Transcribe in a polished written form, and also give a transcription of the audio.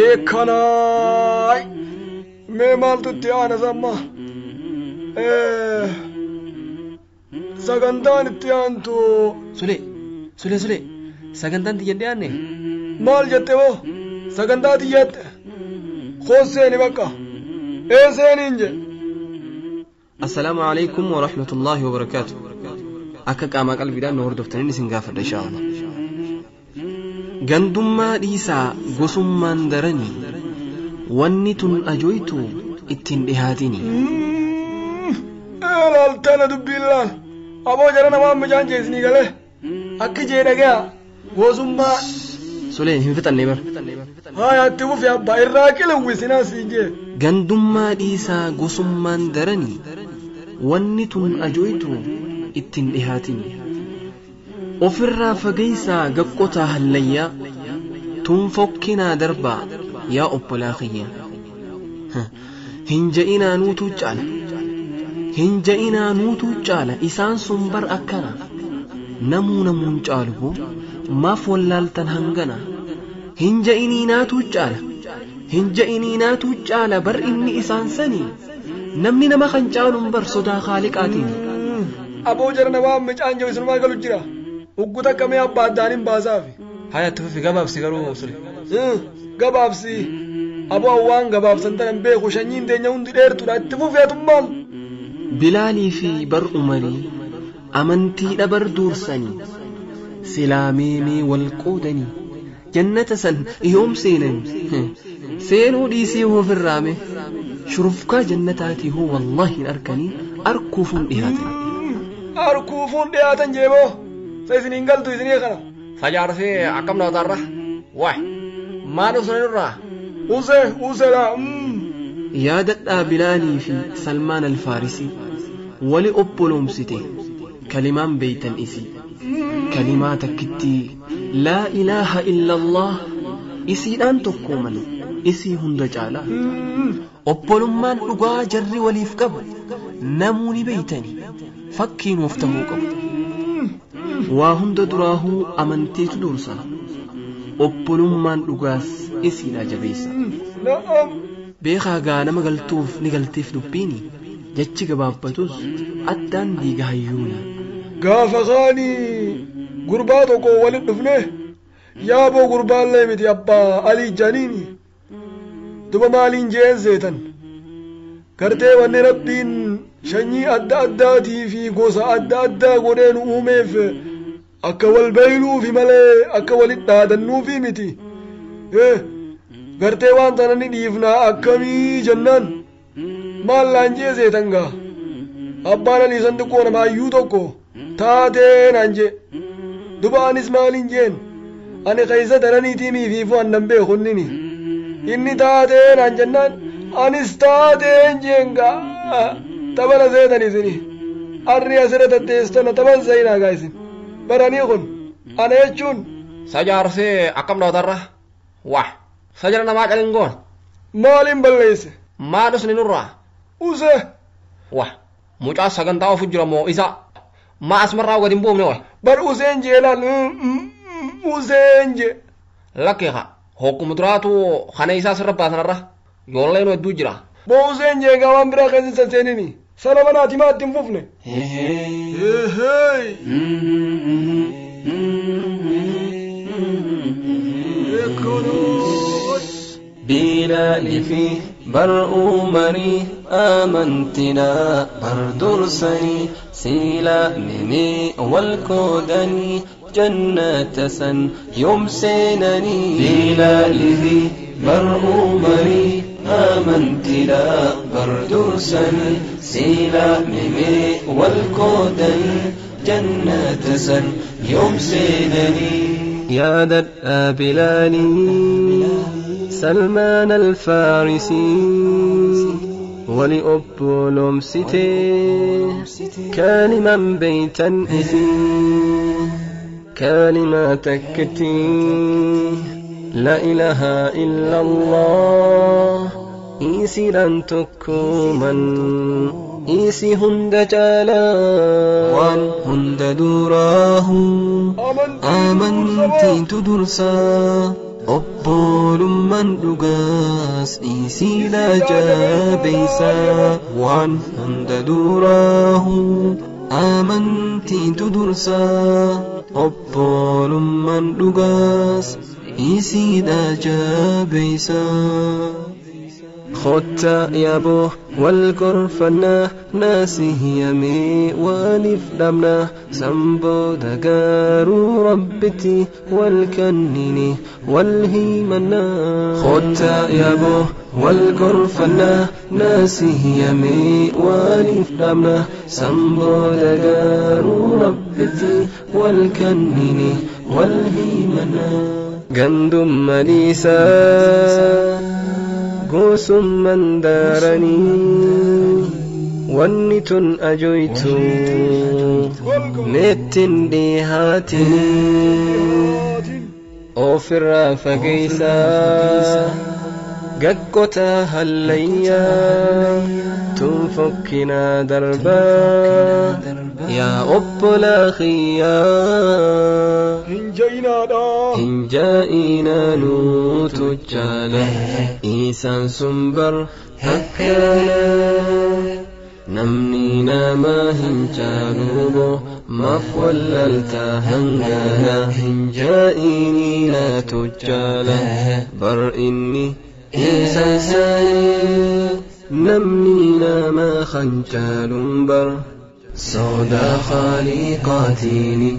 Eekanaay mee maaltu itti aana samma sagantaan itti aantu Sulee sulee sulee sagantaan tiyya hin dhiyaanne maal jette boo sagantaa tiyyette koosseeni bakka ee seeniin je. Assalaamu alaikum wa rahmatullahi wa barakaatu. Akka qaamaa qalbiidhaan nu hordoftaniin isin gaafadha insha Allah. Gandummaa dhiisaa gosummaan daranii wanni tun ajooytu ittiin dhihaatini. Laaltana dubbiin laal aboo jara namaa mijaan jeesnii galee akki jee dhagaya gosummaa. Sulee hin fixanne bar. Haya itti fufi abbaa irraa qilawwisinaa siin jee. Gandummaa dhiisaa gosummaan daranii wanni tun ajooytu ittiin dhihaatini. Ofirraa fageessaa gaqqotaa hallayyaa tun fokkinaa darbaa yaa obbolaa kiyya. Hin ja'inaa nuutu caala. Hin ja'inaa nuutu caala isaan sun bar akkana. Namuu namuun caalu boo maaf wallaaltan hangana. Hin ja'inii naatu caala. Hin ja'inii naatu caala bar inni isaan sanii. Namni nama kan caaluun bar sodaa Khaaliqaatiin. Aboo jara namaa micaan jiru isinumaa galu jira ugguta akkamii abbaa addaan hin baasaafi. Haya itti fufi gabaabsi garuu sule. Gabaabsi aboo waan gabaabsan tanan beeku shanyiin teenya hundi dheertuudha itti fufi atummaan. Bilaalii fi bar Umarii amantiidha bar duursanii silaa meemee wal qoodanii jannata san yoom seenanii seenuu dhiisii ofirraame shurufkaa jannataatii hoo wallaahi hin arkanii arkuufuun dhihaatan. Arkuufuun dhiyaatan jeeboo sa isiniin galtu isinii kana. Sajaarsee akkam dhawataarra waay maal usanirraa. Use usedha. Yaadadhaa Bilaalii fi Salmaan Alfaarisii wali obboloomsite kalimaan beeytan isii kalimaa takkittii laa ilaaha illallah isiidhaan tokkooman isii hunda caalaa obbolummaan dhugaa jarri waliif qabu namuu ni beeytani fakkiinuuf tahuu qabu waa hunda duraahuu amantiitu dursa obbolummaan dhugaas isiidha jabeessa. Na'am. Beekaa gaa nama galtuuf ni galteef dubbiini jechi gabaabbatus addaan diiga hayyuuni. Gaafa kaanii gurbaa tokko walin dhufne yaaboo gurbaallee miti abbaa Alii janiini duba maaliin jeen seetan gartee wanni rabbiin shanyii adda addaatii fi gosa adda addaa godhee nu uumeef akka wal beeyluufi malee akka walit dhaadannuufi miti gartee waan tana ni dhiifnaa akkamii jennaan maal laan jee seetan gaa abbaan Alii san xiqqoo nama hayyuu tokko taatee naan jee duba anis maaliin jeen ani keessa daraniitii fiifu annan beeku innini inni taatee naan jennaan anis taateen jeen gaa tabana seetan isini arri asirra tatteessitana taban sayinaa gaa isin baranii kun ana jechuun. Sajaarsee akkam dhawataarra waay sajara namaa calin goon. Maaliin balleesse? Maal usni nurraa. Use. Waay mucaa sagantaa ofu jira moo isa maa asumarraa gadi hin buufne waay. Bar useen jee laal useen jee. Lakkeeka hokkuma duraatu kana isaa sirra baasanarra yoolleen hedduu jira. Boo useen jee gaa waan biraa keessa hin seenini sana manaati maa itti hin fufne. بلال في بر أمري آمنتنا بر درسني سيلا مني والكودني جنة سن يوم سينني بلال في بر أمري آمنتنا بر درسني سيلا مني والكودني جنة سن يوم سينني يا در بلالي سلمان الفارسي ولأبولوم سيتي كلمة بيتا إسي كلمة تكتي لا إله إلا الله إيسي لن تكوما إيسي هند جالا وان هند دوراه آمنتي تدرسا Obbolummaan dhugaas dhiisiidha jabeeysaa. Waan hunda duraahu amantiitu dursaa. Obbolummaan dhugaas dhiisiidha jabeeysaa. خطة يا بو والغرفنا ناسي يمي والف دمنا سنبو دقارو ربتي والكنيني والهيمنا. خطة يا بو والغرفنا ناسي يمي والف دمنا سنبو دقارو ربتي والكنيني والهيمنا. غندم مليسا gosummaan daaranii wanni tun ajoytu meettin dhihaatinii ofirraa fageeysaa gaqqotaa hallayyaa tun fokkinaa darbaa yaa obbolaa khiyyaa. Hin ja'inaadha. Hin jaa'inaa nuutu jaala isaan sun bar akkana namni nama hin jaalubo maaf wallaltaa hangana. Hin jaa'inii naatu jaala bar inni isaan sanii namni nama hanjaaluun bar sodaa khaaliqaatiini.